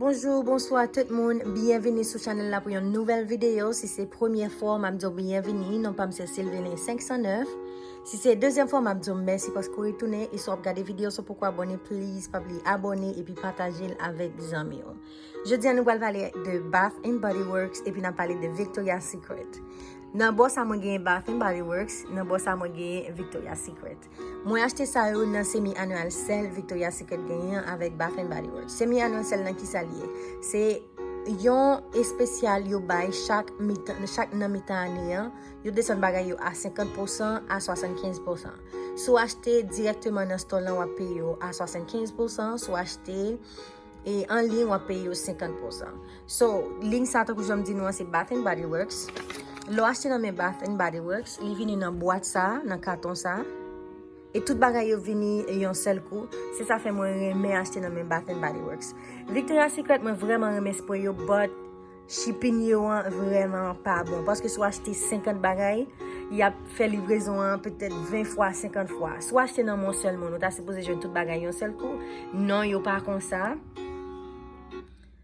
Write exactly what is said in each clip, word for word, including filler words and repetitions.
Bonjou, bonswa tout moun. Byenvini sou chanèl la pou yon nouvèl videyo. Si se premyè fwa w, m ap di w byenvini. Non pa m se Sylvine senk san nèf. Si se dezyèm fwa, m ap di w mèsi paske w retounen. E si w ap gade videyo sa, poko abòne, please, pa bliye abòne epi pataje l avèk zanmi w. Jodi a, nou pral pale de Bath and Body Works epi n ap pale de Victoria's Secret. Nan bò sa, mwen genyen Bath and Body Works, nan bò sa, mwen genyen Victoria's Secret. Mwen achte sa yo nan semi annual sale Victoria's Secret genyen an avèk Bath and Body Works. Semi annual sale nan ki sa l ye? Se yon espesyal yo bay chak mitan, chak nan mitan ane an. Yo desann bagay yo a senkant pousan, a swasannkenz pousan. Si w achte dirèkteman nan store lan, w ap peye yo a swasannkenz pousan. Si w achte e an liy, w ap peye yo senkant pousan. So, liy sa, tankou jan m di nou an, se Bath and Body Works. Lè w achte nan men Bath and Body Works, li vini nan bwat sa, nan katon sa. E tout bagay yo vini yon sèl kou. Se sa fè mwen renmen achte nan men Bath and Body Works. Victoria's Secret, mwen vrèman renmen spray yo, but shipping yo an vrèman pa bon. Paske si w achte senkant bagay, y ap fè livrezon an petèt ven fwa, senkant fwa. Si w achte nan men yon sèl moun, ou ta sipoze jwenn tout bagay yon sèl kou. Non, yo pa konsa.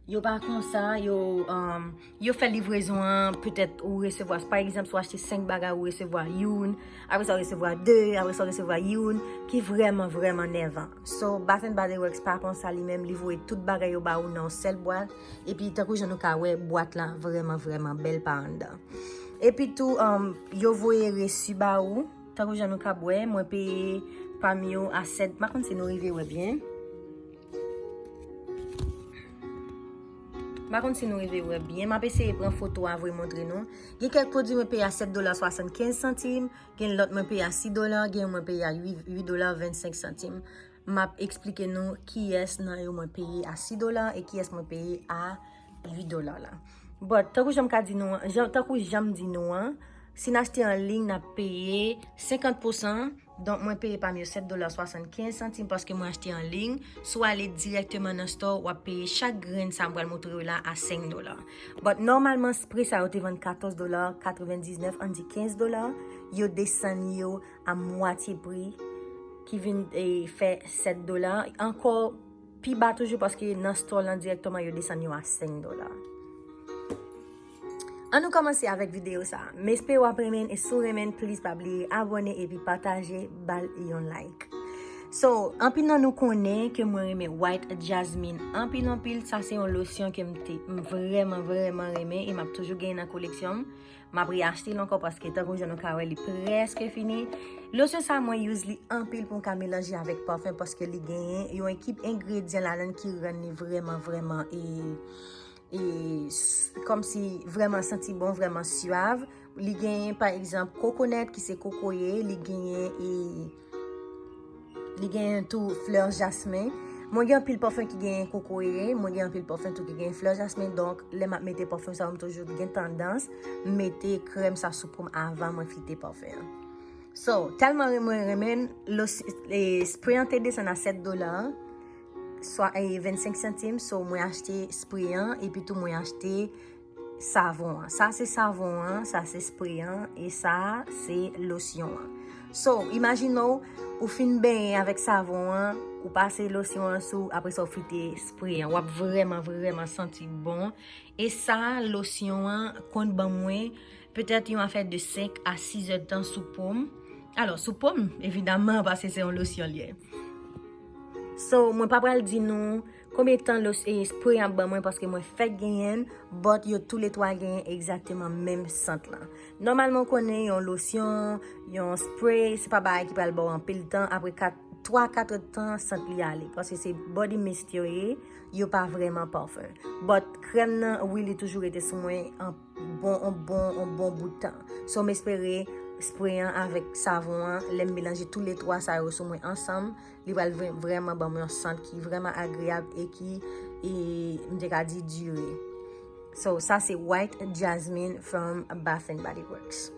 Yo pa konsa, yo, um, yo fè livrezon an, petèt ou resevwa, pa egzanp, si w achte senk bagay, ou resevwa youn, apre sa ou resevwa de, apre sa ou resevwa youn, ki vrèman, vrèman nèvan. So, Bath and Body Works pa konsa li menm, li voye tout bagay yo ba ou nan yon sèl bwat, epi tankou jan nou ka wè, bwat la vrèman, vrèman bèl pa anndan. Epi tou, um, yo voye resi ba ou, tankou jan nou ka wè, mwen peye pa m yo a sèt, m pa konn si nou rive wè byen. M pa konn si nou rive wè byen. M ap eseye pran foto a vre montre nou. Gen kèk pwodui mwen peye a sèt dola swasannkenz santim, gen lòt mwen peye a sis dola, gen mwen peye a uit, uit dola vennsenk santim. M ap eksplike nou kiyès nan yo mwen peye a sis dola e kiyès mwen peye a uit dola la. But, tankou jan m ka di nou an, jan, tankou jan m di nou an, si n achte an liy, n ap peye senkant pousan. Donk, mwen peye pa m yo sèt dola swasannkenz santim paske mwen achte an liy. Si w ale dirèkteman nan store, w ap peye chak grenn sa m pral montre w la a senk dola. But, nòmalman, spray sa yo te vann katòz dola katrevendiznèf, ann di kenz dola. Yo desann yo a mwatye pri, ki vin, e, fè sèt dola. Ankò, pi ba toujou paske nan store lan dirèkteman yo desann yo a senk dola. Ann nou kòmanse avèk videyo sa a. M espere w ap renmen l, e si w renmen l, please pa bliye abòne epi pataje, ba l yon like. So, anpil nan nou konnen ke mwen renmen White Jasmine anpil, anpil. Sa se yon losyon ke m te, m vrèman, vrèman renmen e m ap toujou genyen nan koleksyon m. M ap reyachte l ankò paske tankou jan nou ka wè li prèske fini. Losyon sa mwen use li anpil pou m ka melanje avèk pafen paske li genyen yon ekip engredyan ladan l ki rann li vrèman, vrèman, e, e, s-, kòmsi vrèman santi bon, vrèman syav. Li genyen pa egzanp kokonèt ki se kokoye, li genyen, e, li genyen tou flè jasmen. Mwen gen anpil pafen ki genyen kokoye, mwen gen anpil pafen tou ki genyen flè jasmen. Donk, lè m ap mete pafen sa yo, m toujou gen tandans mete krèm sa sou po m avan mwen fite pafen an. So, tèlman mwen renmen l, lo-, e, spray an te desann a sèt dola, swa, e, vennsenk santim. So, mwen achte spray an, epi tou mwen achte savon an. Sa se savon an, sa se spray an, e sa se losyon an. So, imajine w, ou fin benyen avèk savon an, ou pase losyon an sou, apre sa w fite spray an. W ap vrèman, vrèman santi bon. E sa, losyon an konn ban mwen petèt yon afè de senk a sis èdtan sou po m. Alò, sou po m, evidaman, paske se yon losyon l ye. So, mwen pa pral di nou konbyen tan los-, e, spray an ap ban mwen, paske mwen fèk genyen l, but yo toulètwa genyen egzakteman menm sant lan. Nòmalman, w konnen yon losyon, yon spray, se pa bagay ki pral ba w anpil tan. Apre kat, twa, kat èdtan, sant li ale, paske se body mist yo ye, yo pa vrèman pafen. But krèm nan, wi, li toujou rete sou mwen an bon, on bon, on bon bout tan. So, m espere spray an avèk savon an, lè m melanje toulètwa sa yo sou mwen ansanm, li pral vre-, vrèman ban mwen yon sant ki vrèman agreyab e ki, e, m te ka di dire. So, sa se White Jasmine from Bath and Body Works.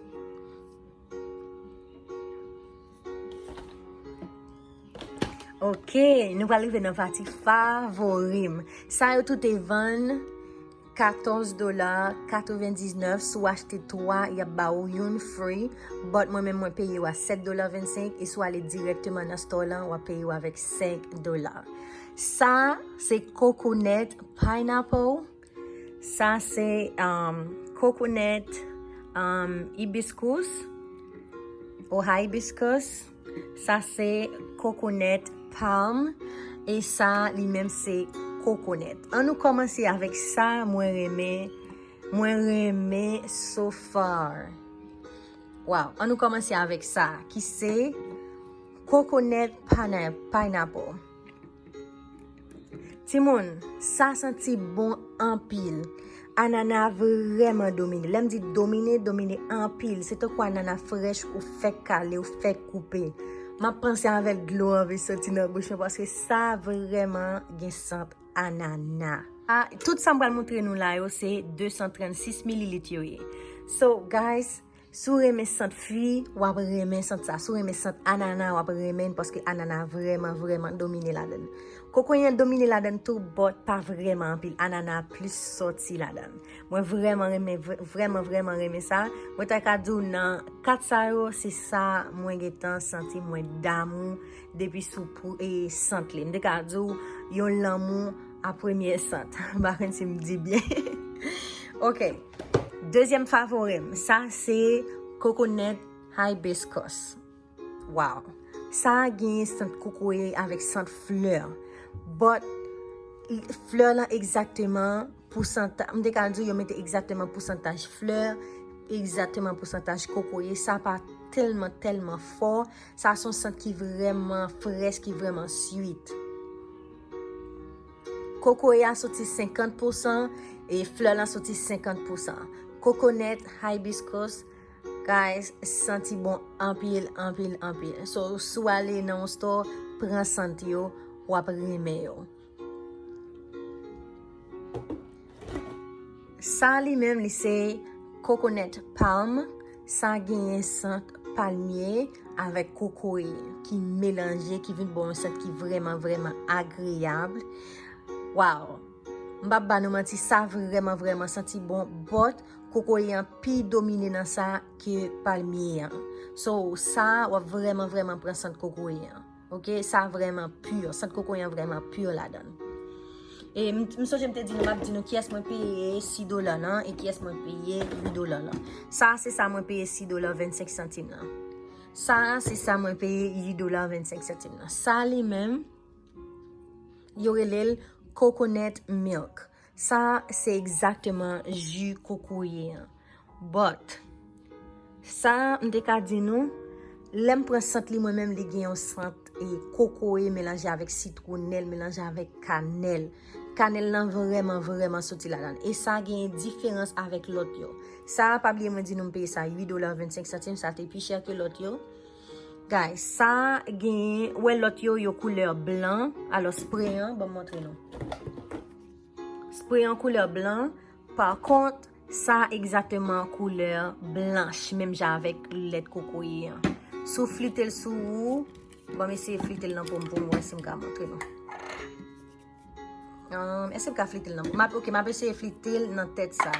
Ok, nou pral rive nan pati favori m. Sa yo tou te vann katòz dola katrevendiznèf. Si w achte twa, y ap ba ou youn free. But mwen menm, mwen peye yo a sèt dola vennsenk. E si w ale dirèkteman nan store lan, w ap peye yo avèk senk dola. Sa se coconut pineapple. Sa se um, coconut um, hibiscus ou hibiscus. Sa se coconut palm. E sa li menm se coconut. An nou kòmanse avèk sa mwen renmen. Mwen renmen so far. Wow, an nou kòmanse avèk sa ki se coconut pineapple. Timoun, sa santi bon anpil. Anana vrèman domine. Lè m di domine, domine anpil. Se tankou anana frèch ou fèk kale, ou fèk koupe. M ap panse avè l, dlo anvi soti nan bouch mwen paske sa vrèman gen sant anana. Ah, tout sa m pral montre nou la yo se de san trannsis mililit yo ye. So, guys, si w renmen sant fwi, w ap renmen sant sa. Si w renmen sant anana, w ap renmen l paske anana vrèman, vrèman domine ladan l. Kokoye an domine ladan l tou, but pa vrèman anpil. Anana plis soti ladan l. Mwen vrèman renmen, vre- vrèman, vrèman renmen sa. Mwen ta ka di w nan kat sa yo, se sa mwen gentan santi mwen damou depi sou pou e sant li. M te ka di w yon lanmou a premye sant. M pa konn si m di byen. Ok. Dezyèm favori m, sa se coconut hibiscus. Wow. Sa genyen sant kokoye avèk sant flè. But flè lan egzakteman pousantaj, m te ka di yo mete egzakteman pousantaj flè, egzakteman pousantaj kokoye. Sa pa tèlman, tèlman fò. Sa se yon sant ki vrèman frèch, ki vrèman sweet. Kokoye a soti senkant pousan e flè lan soti senkant pousan. Coconut hibiscus, guys, santi bon anpil, anpil, anpil. So, si w ale nan yon store, pran sant yo, w ap renmen yo. Sa li menm, li se coconut palm. Sa genyen sant palmye avèk kokoye ki melanje, ki vin ba w yon sant ki vrèman, vrèman agreyab. Wow! M p ap ba nou manti, sa vrèman, vrèman santi bon, but kokoye an pi domine nan sa ke palmye an. So, sa, w ap vrèman, vrèman pran sant kokoye an. Ok, sa vrèman pi. Sant kokoye an vrèman pi ladan l. E m, m sonje m te di nou, m ap di nou kiyès mwen peye sis dola lan e kiyès mwen peye uit dola lan. Sa, se sa mwen peye sis dola vennsenk santim lan. Sa, se sa mwen peye uit dola vennsenk santim lan. Sa li menm, yo rele l coconut milk. Sa, se egzakteman ji kokoye an. But, sa, m te ka di nou, lè m pran sant li, mwen menm, li gen yon sant e kokoye melanje avèk sitwonèl, melanje avèk kanèl. Kanèl lan vrèman, vrèman soti ladan l. E sa genyen diferans avèk lòt yo. Sa, pa bliye mwen di nou m peye sa uit dola vennsenk santim, sa te pi chè ke lòt yo. Guys, sa genyen, wè lòt yo, yo koulè blan. Alò, spray an, ban m montre nou. Spray an koulè blan. Pa kont, sa egzakteman koulè blanch, menm jan avèk lèt kokoye an. Si w flite l sou ou, ban m eseye flite l nan po m pou m wè si m ka montre nou. Um, èske m ka flite l nan po m? M ap, ok, m ap eseye flite l nan tèt sa.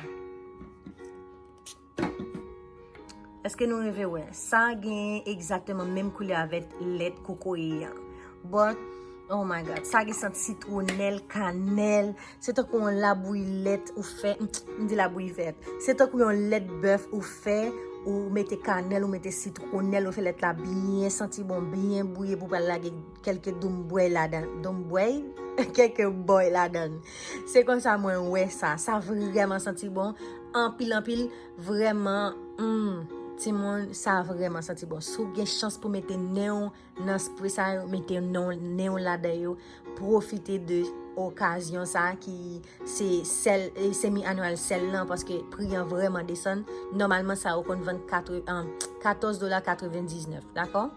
Èske nou rive wè? Sa gen egzakteman menm koulè avèk lèt kokoye an. But, oh my God, sa gen sant sitwonèl, kanèl. Se tankou yon labouyi lèt ou fè, m di labouyi vèt. Se tankou yon lèt bèf ou fè, ou mete kanèl, ou mete sitwonèl, ou fè lèt la byen santi bon, byen bouyi, pou pral lage kèlke doumbwèy ladan. Doumbwèy? Kèlke bòy ladan. Se konsa mwen wè sa. Sa vrèman santi bon. Anpil, anpil. Vrèman, hmm, timoun, sa vrèman santi bon. Si w gen chans pou mete nen w nan spray sa yo, mete nen w, nen w ladan yo, pwofite de okazyon sa ki se sèl, e semi annual sale lan, paske pri an vrèman desann. Nòmalman, sa yo konn vann katòz dola katrevendiznèf, dakò?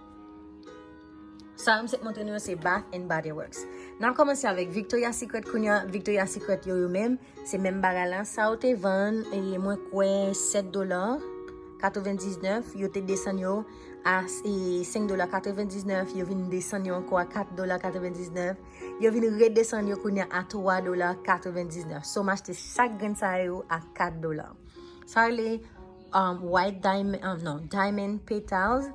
Sa yo m sot montre nou yo se Bath and Body Works. N ap kòmanse avèk Victoria's Secret kounye a. Victoria's Secret yo, yo menm, se menm bagay la. Sa yo te vann, e mwen kwè sèt dola katrevendiznèf, yo te desann yo a, e, senk dola katrevendiznèf, yo vin desann yo ankò a kat dola katrevendiznèf, yo vin redesann yo kounye a a twa dola katrevendiznèf. So, m achte chak grenn sa yo a kat dola. Sa rele, um, white diamond, um, non, diamond petals.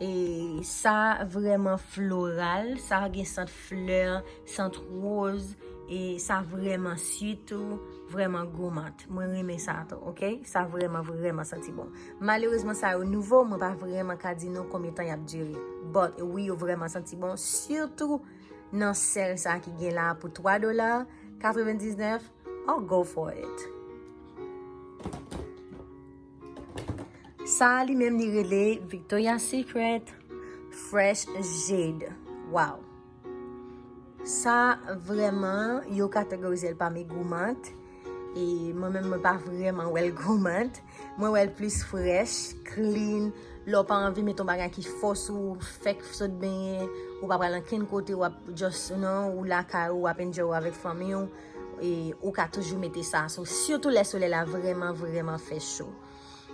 E sa vrèman floral, sa gen sant flè, sant woz, e sa vrèman sweet tou, vrèman goumant. Mwen renmen sa tou, ok? Sa vrèman, vrèman santi bon. Malerezman, sa yo nouvo, mwen pa vrèman ka di nou konbyen tan y ap dire. But wi, yo vrèman santi bon, sitou nan sèl sa ki gen la pou twa dola katrevendiznèf. I'll go for it. Sa li menm li rele Victoria's Secret Fresh Jade. Wow. Sa vrèman, yo kategorize l pami goumant. E mwen menm, mwen pa vrèman wè l goumant. Mwen wè l plis fresh, clean. Lè w pa anvi met yon bagay ki fò sou ou, fèk sot benyen, ou pa pral ankenn kote, w ap just, non, ou lakay ou, w ap enjoy ou avèk fanmi w. E ou ka toujou mete sa sou, sitou lè solèy la vrèman, vrèman fè cho.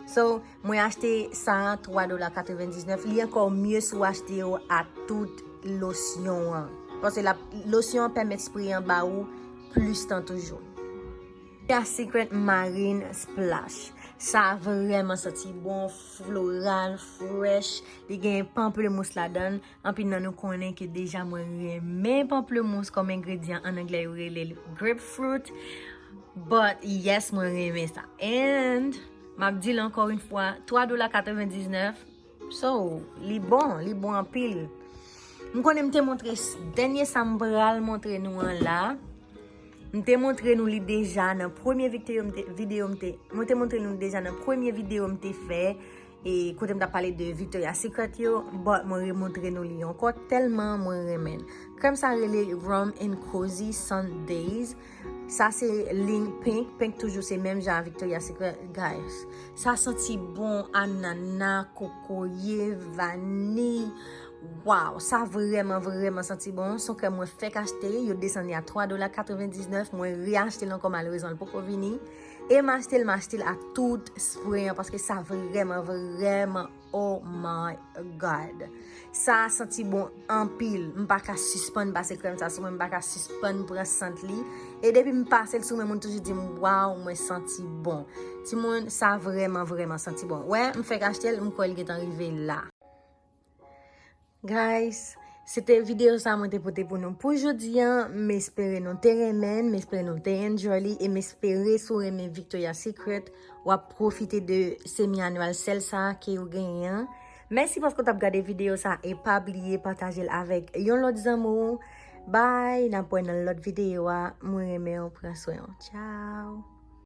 So, mwen achte sa a twa dola katrevendiznèf. Li ankò mye si w achte yo a tout losyon an. Paske la, losyon an pèmèt spre an ba ou plis tan toujou. Victoria's Secret Marine Splash. Sa vrèman santi bon, floral, fresh. Li gen pamplemous ladan l. Anpil nan nou konnen ke deja mwen renmen pamplemous kòm engredyan, an anglè yo rele l grapefruit. But yes, mwen renmen sa. And m ap di l ankò yon fwa, twa dola katrevendiznèf. So, li bon, li bon anpil. M konnen m te montre s- dènye sa m pral montre nou an la. M te montre nou li deja nan premye videyo m te, videyo m te, mwen te montre nou deja nan premye videyo m te fè, e kote m t ap pale de Victoria's Secret yo, but mwen remontre nou li ankò tèlman mwen renmen l. Krèm sa rele Rum and Cozy Sundays. Sa se liy pink, pink toujou se menm jan a Victoria's Secret, guys. Sa santi bon, anana, kokoye, vaniy. Wow, sa vrèman, vrèman santi bon. Se yon krèm mwen fèk achte, yo desann li a twa dola katrevendiznèf. Mwen reachte l ankò, malerezman, l poko vini. E m achte l, m achte l ak tout spre an, paske sa vrèman, vrèman, oh my God. Sa santi bon anpil. M pa ka sispann pase krèm sa sou mwen, m pa ka sispann pran sant li. E depi m pase l sou mwen, moun toujou di m, "Wow, mwen santi bon." Timoun, sa vrèman, vrèman santi bon. Wè, m fèk achte l, m kwè l gentan rive la. Guys, se te videyo sa mwen te pote pou nou pou jodi a. M espere nou te renmen l, m espere nou te enjoy li, e m espere si w renmen Victoria's Secret, w ap pwofite de semi annual sale sa ke yo genyen an. Mèsi paske w t ap gade videyo sa e pa bliye pataje l avèk yon lòt zanmi w. Bye, n ap wè nan lòt videyo a. Mwen renmen w, pran swen w. Ciao.